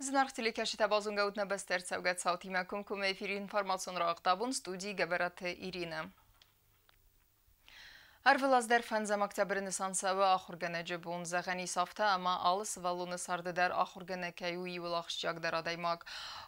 Зынаргъ телекӕсджытӕ, базонгӕ ут нӕ бӕстӕ ӕрцӕугӕ цаутимӕ комкоммӕ эфиры информацион рауагъд. Абон студийы Гӕбӕраты Иринӕ. Ӕрвылаз дӕр 5 октябры нысан цӕуы ахуыргӕнӕджы бон. Зӕгъӕн ис афтӕ, ӕмӕ алы сывӕллоны царды дӕр ахуыргӕнӕг кӕй у иууыл ахсджиагдӕр адӕймаг.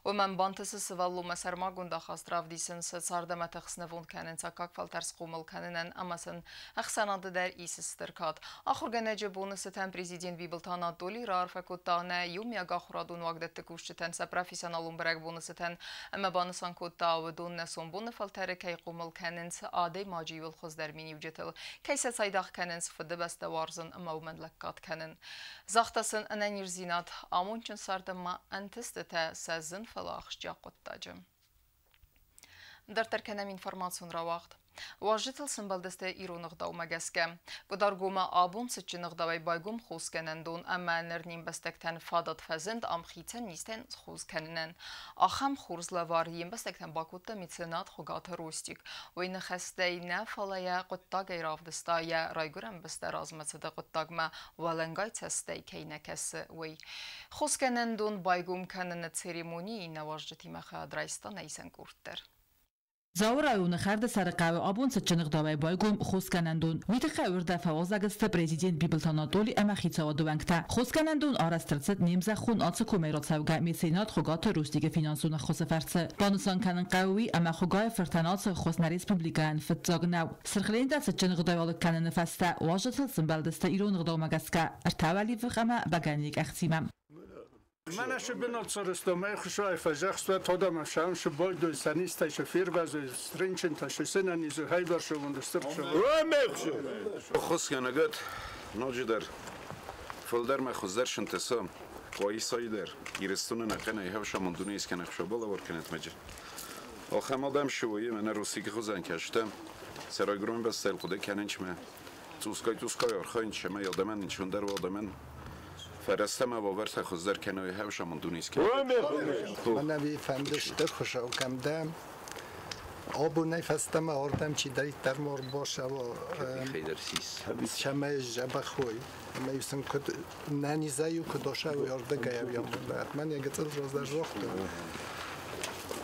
Уымӕн бантысы сывӕллонмӕ сӕрмагонд ахаст равдисын, сӕ цард ӕмӕ тых снывонд кӕнын аккаг фӕлтӕр схъомыл кӕнынӕн ӕмӕ сын ӕхсӕнады дӕр ис стыр кад. Ахуыргӕнӕджы боны цытӕн президент Бибылты Анатолий раарфӕ кодта нӕ иумиаг ахуырадон уагдӕтты кусджытӕн сӕ профессионалон бӕрӕгбоны цытӕн ӕмӕ банысан кодта, уыдон нӕ сомбоны фӕлтӕры кӕй хъомыл кӕнынц адӕймаджы иууыл хуыздӕр миниуджытыл, кӕй сӕ цайдагъ кӕнынц Фыдыбӕстӕ уарзын ӕмӕ уымӕн лӕггад кӕнын. Загъта сын ӕнӕниздзинад, амондджын цард ӕмӕ ӕнтыстытӕ сӕ зын, фӕлӕ ахсджиаг хъуыддаджы. Дарддӕр кӕнӕм информацион рауагъд. Уазджытыл сӕмбӕлдысты ирон ӕгъдаумӕ гӕсгӕ. Къуыдаргомы абон цытджын ӕгъдауӕй байгом хосгӕнӕндон ӕмӕ ныр не мбӕстӕгтӕн фадат фӕзынд ам хицӕн низтӕн схос кӕнынӕн. Ахӕм хорз лӕвар йе мбӕстӕгтӕн бакодта меценат Хуыгаты Ростик. Уый ныхӕстӕй нӕ, фӕлӕ йӕ хъуыддагӕй равдыста, йӕ райгуырӕн бӕстӕ размӕцыды хъуыддагмӕ уӕлӕнгай цӕстӕй кӕй нӕ кӕсы, уый. Хосгӕнӕндон байгом кӕныны церемонийы иннӕ уазджытимӕ хайад райста нӕ исӕн къорд дӕр. Дзауы районы Хӕрдысӕры хъӕуы абон цытджын ӕгъдауӕй байгом хосгӕнӕндон. Уый тыххӕй уырдӕм фӕуазӕг сты президент Бибылты Анатоли ӕмӕ хицауады уӕнгтӕ. Хосгӕнӕндон арӕзт ӕрцыд не мзӕххон ацы комӕй рацӕугӕ меценат Хуыгаты Ростикы финансон ӕххуысы фӕрцы. Банысан кӕнын хъӕуы уый, ӕмӕ Хуыгайы фыртӕн ацы ӕххуыс нӕ республикӕйӕн фыццаг нӕу. Сырх лентӕ цытджын ӕгъдауӕй алыг кӕныны фӕстӕ уазджытыл сӕмбӕлдысты ирон ӕгъдаумӕ гӕсгӕ ӕртӕ уӕливых ӕмӕ бӕгӕныйы къӕхтимӕ. Мӕнӕ сыбынат сарӕзта, Хуыцауӕй фӕдзӕхста, тодӕмӕ сӕм сыбойдой, сӕ низтӕй сӕ фервӕзой, рынчынтӕ сӕ сӕнӕнизы хайбарсӕвонд стыр. Ӕххуысгӕнӕгӕд ноджыдӕр фылдӕр мӕ хуыздӕр сынтӕ Къуайсайы дӕр Ирыстоны нӕхъӕнӕй хӕвсамон дунейы скӕнӕг балӕвар кӕнӕт мӕджы. Ахӕм адӕм сывойы мӕнӕ Русикы хуызӕн кӕстӕ, сӕ райгуырӕн бӕстӕйыл хъуыды кӕнынч мӕ цъусгай-цъусгай архайынч, ӕмӕ адӕмӕн ӕнцондӕр у адӕмӕн фӕрӕзтӕ ӕмӕ уавӕртӕ хуыздӕр кӕной хӕвсамон дунейы скӕнӕг. Мӕнӕ фӕнды стыр Хуыцау кӕм дӕ, абонӕй фӕстӕмӕ ардӕм чидӕриддӕр ма ӕрбацӕуа, цӕмӕй сдзӕбӕх уой ӕмӕ-иу сын куыд нӕнизӕй-иу куыд асӕуой ардыгӕй ӕвйамондӕр. Мӕн йӕ гыццыл раздӕр загътон.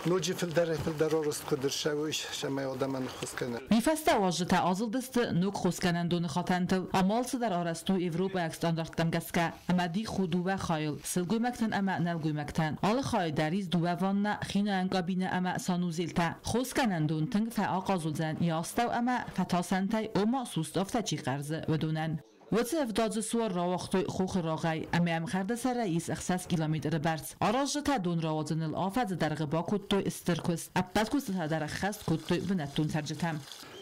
Ноджы фылдӕрӕй-фылдӕр арӕзт куыд ӕрцӕуой, цӕмӕй адӕмӕн ӕххуыс кӕна. Уый фӕстӕ уазджытӕ азылдысты ног хосгӕнӕндоны хатӕнтыл. Ам алцыдӕр арӕзт у европӕйаг стандарттӕм гӕсгӕ ӕмӕ дих у дыууӕ хайыл – сылгоймӕгтӕн ӕмӕ нӕлгоймӕгтӕн. Алы хайы дӕр ис дыууӕ ваннӕ, хинайӕн кабинӕ ӕмӕ санузелтӕ. Хосгӕнӕндон тынг фӕахъаз уыдзӕн йӕ астӕу ӕмӕ фӕтасӕнтӕй, ома суставтӕ чи хъӕрзы, уыдонӕн. Уыцы ӕвдадзы суар рауагътой хохы рагъӕй ӕмӕ йӕм Хӕрдысӕрӕй ис 6 километры бӕрц. Аразджытӕ дон рауадзыныл афӕдзы дӕргъы бакодтой стыр куыст. Ӕппӕт куыстытӕ дӕр ӕххӕст кодтой бынӕттон цӕрджытӕ.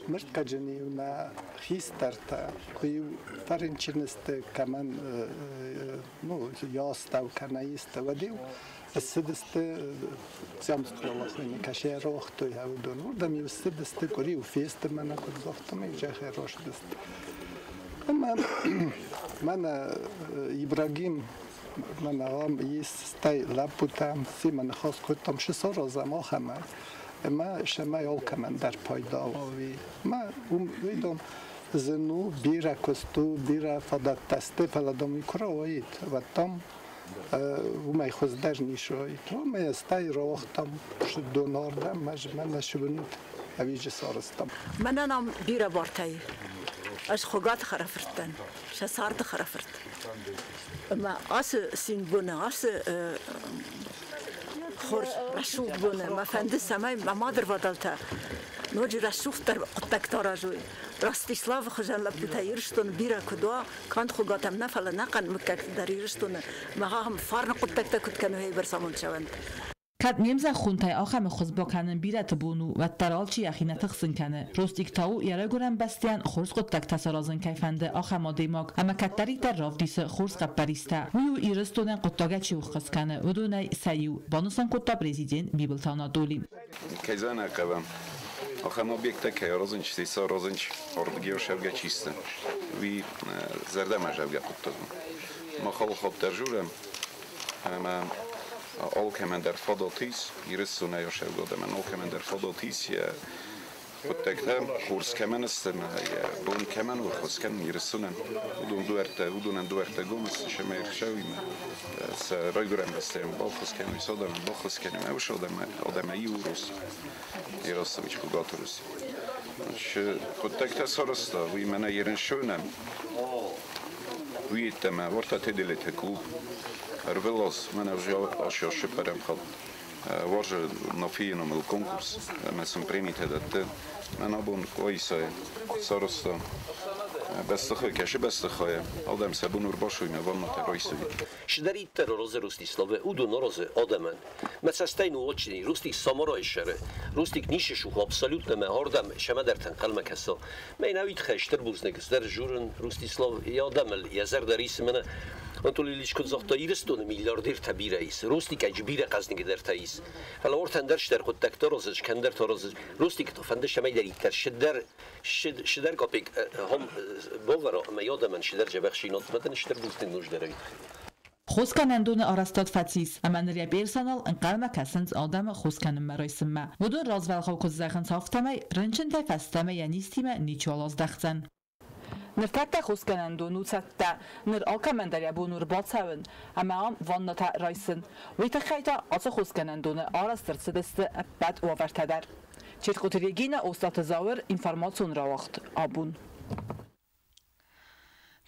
Мыртгӕджын-иу нӕ хистӕртӕ, куы-иу фӕрынчын сты, кӕмӕн ну, йӕ астӕу кӕнӕ исты, уӕд-иу ссыдысты Цъамскъолахойны кӕсӕй рохтой уыдон. Уырдӕм-иу ссыдысты, къуыри-иу фесты, мӕнӕ куыд загътам, зӕххӕй растысты. Ӕмӕ мӕнӕ Ибрагим, мӕнӕ ам ис, стӕй лӕппутӕ, семӕ ныхас кодтам, цы саразӕм ахӕмӕй, ӕмӕ цӕмӕй алкӕмӕн дӕр пайда уа, уый. Ӕмӕ уый, дам, зын у, бирӕ куыст у, бирӕ фадӕттӕ сты, фӕлӕ, дам, уый куы рауаид, уӕд, дам, уымӕй хуыздӕр ницы уаид. Ӕмӕ стӕй рауагътам донардӕм, мӕнӕ сывынут, ӕвиджы сарӕзтам. Мӕнӕн ам бирӕ бартӕ и. Ӕз Хуыгаты хӕрӕфырт дӕн, сӕ царды хӕрӕфырт. Ӕмӕ ацы цинбоны, ацы хорз рӕсугъд боны мӕ фӕнды, цӕмӕй мӕ мадырвадӕлтӕ ноджы рӕсугъддӕр хъуыддӕгтӕ аразой. Ростиславы хуызӕн лӕппутӕ Ирыстоны бирӕ куыд уа, канд Хуыгатӕм нӕ, фӕлӕ ӕнӕхъӕн мыггӕгты дӕр Ирыстоны мӕ ахӕм фарны хъуыддӕгтӕ куыд кӕной, уыйбӕрц амонд цӕуӕнт. Кӕд не мзӕххонтӕй ахӕм ӕххуыс бакӕнын бирӕты бон у, уӕддӕр алчи йӕхи нӕ тыхсын кӕны. Ростик та у, йӕ райгуырӕн бӕстӕйӕн хорз хъуыддӕгтӕ саразын кӕй фӕнды, ахӕм адӕймаг ӕмӕ кӕддӕриддӕр равдисы хорз хъӕппӕристӕ. Уый у, Ирыстонӕн хъуыддагӕй чи ӕххуыс кӕны, уыдонӕй сӕ иу, банысан кодта президент Бибылты Анатоли. Кӕй зӕгъын хъӕуы, ахӕм объекттӕ кӕй аразынц, стӕй сӕ аразынц ардыгӕй ӕрцӕугӕ чи сты, уый зӕрдӕмӕ зӕгъгӕ хъуыддаг у. Мах алы хатт дӕр дзурӕм, ӕмӕ алкӕмӕн дӕр фадат ис, Ирыстонӕй ӕрцӕугӕ адӕмӕн алкӕмӕн дӕр фадат ис йӕ Хъуыддӕгтӕ хорз кӕмӕн сты ӕмӕ йӕ бон кӕмӕн у ӕххуыс кӕнын Ирыстонӕн, уыдонӕн дуӕрттӕ гом сты, семӕ ӕрцӕуимӕ сӕ райгуырӕн бӕстӕйӕн баххуыс кӕной, сӕ адӕмӕн баххуыс кӕной. Ӕмӕ уыцы адӕмӕй иу Рус, Ерасович Хугаты Рус. Хъуыддӕгтӕ сарӕзта, уый мӕнӕ Ерынсонӕн, уый йеддӕмӕ уӕртӕ Теделеты клуб ӕрвылаз мӕнӕ уже ас цыппӕрӕм хатт уарзы Нафийы номыл конкурс ӕмӕ сын премитӕ дӕтты. Мӕн абон Къуайсайы сарӕзта бӕстыхай, кӕсы бӕстыхайы, адӕм сӕ бон ӕрбасой мӕ ваннатӕ райсой. Шдаритер розе Ростиславе, удон розе адӕмӕн. Мӕ цӕстӕй ну очни, Рустик самарай шере. Рустик нише шух абсолютно мӕ ардӕм шемӕдӕртӕн хъӕлмӕ кӕса. Мӕ науит хӕстер бузныг, здӕр журын Ростислав йӕ адӕмыл, йӕ зӕрдӕ рисы мӕнӕ. Анатолий Ильич куыд загъта, Ирыстоны миллиардертӕ бирӕ ис, Рустик ӕджы бирӕ хъӕзныгдӕртӕ ис. Фӕлӕ ортӕн дӕр стӕр хъуыддӕгтӕ розы, кӕндӕртӕ розы. Рустик та фӕнды цӕмӕйдӕриддӕр шыдӕр копек хом бовӕра ӕмӕ йӕ адӕмӕн шыдӕр дзӕбӕх шинот, мӕ стыр бузныг ноджыдӕр ӕй. Хосгӕнӕндоны арӕзтад фӕцис, ӕмӕ ныр йӕ персонал ӕнхъӕлмӕ кӕсынц адӕмы хоскӕнынмӕ райсынмӕ. Уыдон развӕлгъау куыд зӕгъынц, афтӕмӕй рынчынтӕй фӕстӕмӕ йӕ низтимӕ ничиуал аздӕхдзӕн. Ныртӕккӕ хосгӕнӕндон у цӕттӕ. Ныр алкӕмӕн дӕр йӕ бон у ӕрбацӕуын ӕмӕ ам ваннӕтӕ райсын. Уый тыххӕй та ацы хосгӕнӕндоны арӕзт ӕрцыдысты ӕппӕт уавӕртӕ дӕр. Четкъоты Регина, Остъаты Зауыр, информацион рауагъд «Абон».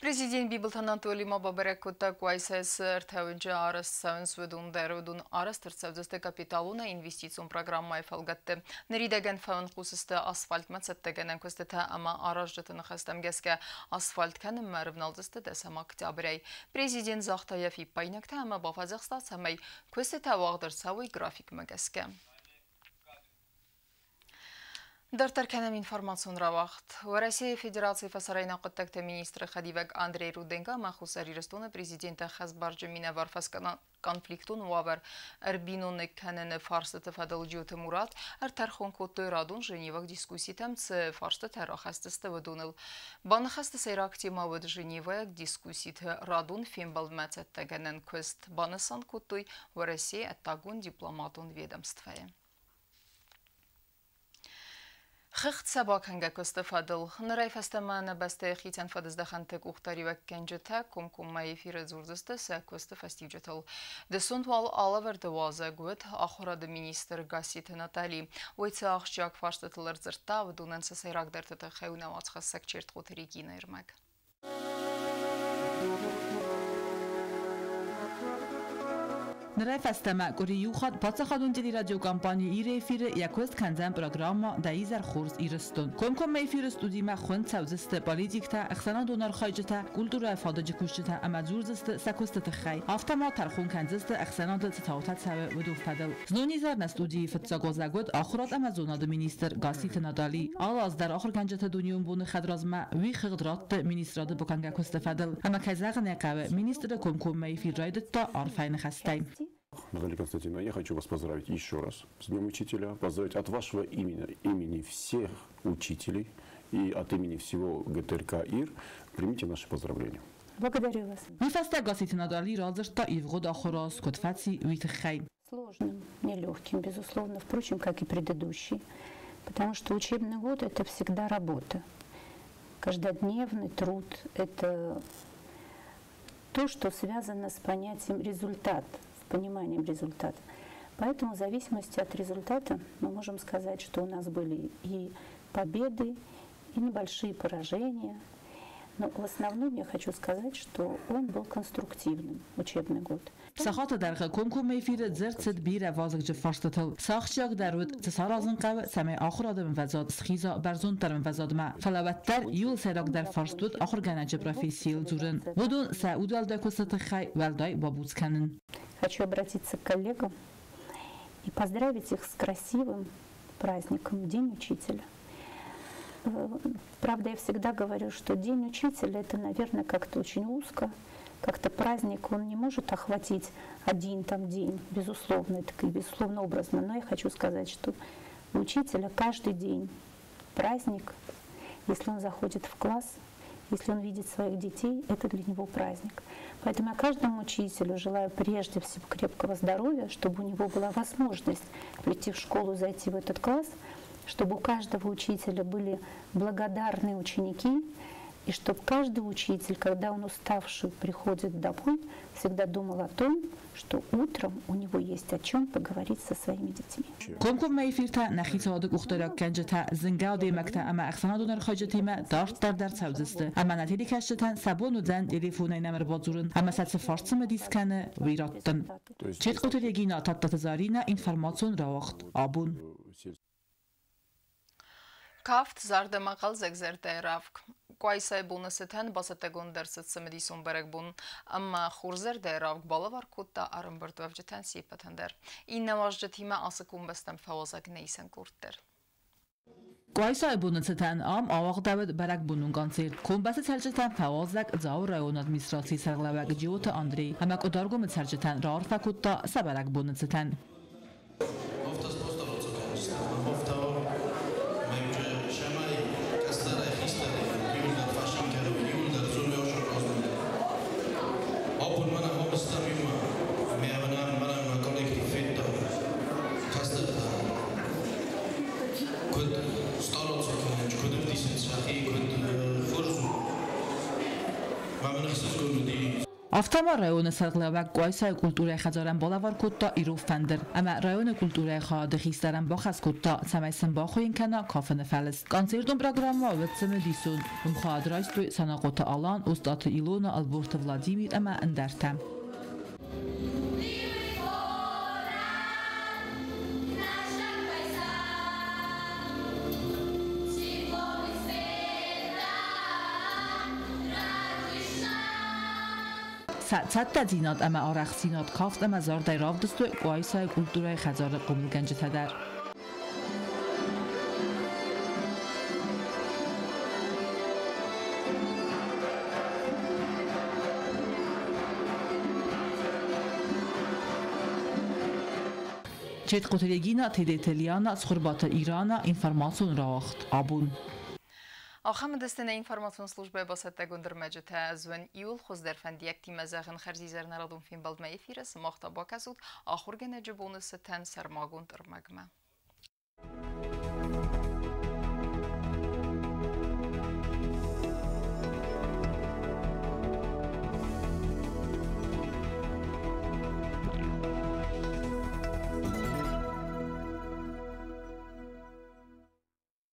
Президент Бибылты Анатолий ма бабӕрӕг кодта Къуайсайы цы ӕртӕ уынджы арӕзт цӕуынц, уыдон дӕр. Уыдон арӕзт ӕрцӕудзысты капиталон инвестицион программӕйы фӕлгӕтты. Ныридӕгӕн фӕуынхъус сты асфальтмӕ цӕттӕгӕнӕн куыстытӕ ӕмӕ аразджыты ныхӕстӕм гӕсгӕ асфальт кӕнынмӕ ӕрывналдзысты 10 октябрӕй. Президент загъта йӕ фиппаинӕгтӕ ӕмӕ бафӕдзӕхста, цӕмӕй куыстытӕ уагъд ӕрцӕуой графикмӕ гӕсгӕ. Дарддӕр кӕнӕм информацион рауагъд. Уӕрӕсейы Федерацийы фӕсарӕйнаг хъуыддӕгты министры хӕдивӕг Андрей Руденко ӕмӕ Хуссар Ирыстоны президенты хӕсбарджын минӕвар конфликтон уавӕр ӕрбиноныг кӕныны фарстыты фӕдыл Джиоты Мурат ӕртӕрхон кодтой радон Женеваг дискусситӕм цы фарстытӕ рахӕсдзысты, уыдоныл. Баныхӕсты сӕйраг темӕ уыд Женевӕйаг дискусситы радон фембӕлдмӕ цӕттӕгӕнӕн куыст, банысан кодтой Уӕрӕсейы ӕддагон дипломатон ведомствӕйы. Хыгъд сӕ бакӕнгӕ куысты фӕдыл. Нырӕй фӕстӕмӕ нӕ бӕстӕйы хицӕн фӕдыздӕхӕнты къухдариуӕггӕнджытӕ комкоммӕ эфиры дзурдзысты сӕ куысты фӕстиуджытыл. Дысон уал алӕвӕрды уазӕг уыд ахуырады министр Гасситы Натали. Уый цы ахсджиаг фарстытыл ӕрдзырдта, уыдонӕн сӕ сӕйрагдӕрты тыххӕй у нӕ уацхӕссӕг Чертхъоты Регинӕйы ӕрмӕг. Нырӕй фӕстӕмӕ къуыри иу хатт паддзахадон телерадиокомпани Ир-ы эфиры йӕ куыст кӕндзӕн программӕ «Дӕ изӕр хорз, Ирыстон». Комкоммӕ эфиры студимӕ хуынд цӕудзысты политиктӕ, ӕхсӕнадон архайджытӕ, культурӕйы фадыджы кусджытӕ ӕмӕ дзурдзысты сӕ куысты тыххӕй. Афтӕ ма тӕрхон кӕндзысты ӕхсӕнады цы цаутӕ цӕуы, уыдон фӕдыл. Знон изӕр нӕ студийы фыццаг уазӕг уыд ахуырад ӕмӕ зонады министр Гасситы Натали. Алы аз дӕр ахуыргӕнджыты дунеон боны хӕдразмӕ уый хыгъд радты министрады бакӕнгӕ куысты фӕдыл. Ӕмӕ кӕй зӕгъын ӕй хъӕуы, министры комкоммӕ эфир райдыдта арфӕйы ныхӕстӕй. Наталья Константиновна, я хочу вас поздравить еще раз с Днем Учителя, поздравить от вашего имени, имени всех учителей и от имени всего ГТРК ИР. Примите наши поздравления. Благодарю вас. Уый фӕстӕ Гасситы Натали радзырдта ивгъуыд ахуыры аз куыд фӕци, уый тыххӕй. Сложным, нелегким, безусловно, впрочем, как и предыдущий, потому что учебный год – это всегда работа. Каждодневный труд – это то, что связано с понятием результат, с пониманием результата. Поэтому в зависимости от результата мы можем сказать, что у нас были и победы, и небольшие поражения. Но в основном я хочу сказать, что он был конструктивным, учебный год. Сахаты дӕргъы комкоммӕ эфиры дзырд цыд бирӕ вазыгджын фарстытыл. Сӕ ахсджиагдӕр уыд, цы саразын хъӕуы, цӕмӕй ахуырады ӕмвӕзад схиза бӕрзонддӕр ӕмвӕзадмӕ. Фӕлӕ уӕддӕр иууыл сӕйрагдӕр фарст уыд ахуыргӕнӕджы профессийыл дзурын. Уыдон сӕ удуӕлдай куысты тыххӕй уӕлдай бабуц кӕнын. Хочу обратиться к коллегам и поздравить их с красивым праздником День учителя. Правда, я всегда говорю, что День учителя – это, наверное, как-то очень узко, как-то праздник, он не может охватить один там день, безусловно, это безусловно образно, но я хочу сказать, что у учителя каждый день праздник, если он заходит в класс, если он видит своих детей, это для него праздник. Поэтому я каждому учителю желаю прежде всего крепкого здоровья, чтобы у него была возможность прийти в школу, зайти в этот класс Чтобы у каждого учителя были благодарные ученики, и чтобы каждый учитель, когда он уставший приходит домой, всегда думал о том, что утром у него есть о чем поговорить со своими детьми. Комкоммӕ эфиртӕ нӕ хицауады къухдариуӕггӕнджытӕ, зынгӕ адӕймӕгтӕ ӕмӕ ӕхсӕнадон архайджытимӕ дарддӕр дӕр цӕудзысты ӕмӕ нӕ телекӕсджытӕн сӕ бон уыдзӕн телефонӕй нӕм ӕрбадзурын ӕмӕ сӕ цы фарст цымыдис кӕны, уый раттын. Четкъоты Регина, Тадтаты Заринӕ, информацион рауагъд «Абон». Кафт, зард ӕмӕ хъӕлдзӕг зӕрдӕйы равг. Къуайсайы боны цытӕн бацӕттӕгонд ӕрцыд цымыдисон бӕрӕгбон ӕмӕ хурзӕрдӕйы равг балӕвар кодта ӕрӕмбырдуӕвджытӕн се ппӕтӕн дӕр. Иннӕ уазджытимӕ ацы комбӕстӕм фӕуазӕг нӕ исӕн къорд дӕр. Къуайсайы боны цытӕн ам ауагъдӕуыд бӕрӕгбонон концерт. Комбӕсты цӕрджытӕн фӕуазӕг Дзауы районы администрацийы сӕргълӕууӕг Джиоты Андрей ӕмӕ Къуыдаргомы цӕрджытӕн раарфӕ кодта сӕ бӕрӕгбоны цытӕн. Афтӕ ма районы сӕргълӕууӕг Къуайсайы культурӕйы хӕдзарӕн балӕвар кодта ирон фӕндыр ӕмӕ районы культурӕйы хайады хистӕрӕн бахӕс кодта, цӕмӕй сын бахуыйын кӕна кафыны фӕлыст. Концертон программӕ уыд цымыдисон. Уым хайад райстой Санахъоты Алан, Остъаты Илона, Ӕлборты Владимир ӕмӕ ӕндӕртӕ. Сӕ цӕттӕдзинад ӕмӕ арӕхстдзинад кафт ӕмӕ зардӕй равдыстой Къуайсайы культурӕйы хӕдзары хъомылгӕнджытӕ дӕр. Четкъоты Регина, Тедеты Лиана, Цхуырбаты Ирана, информацион рауагъд «Абон». Ахӕм уыдысты нӕ информацион службӕйы бацӕттӕгонд ӕрмӕджытӕ. Ӕз уын иууыл хуыздӕр фӕндиӕгтимӕ зӕгъын хӕрзизӕр нӕ радон фембӕлдмӕ эфиры, сымах та бакӕсут ахуыргӕнӕджы боны цытӕн сӕрмагонд ӕрмӕгмӕ.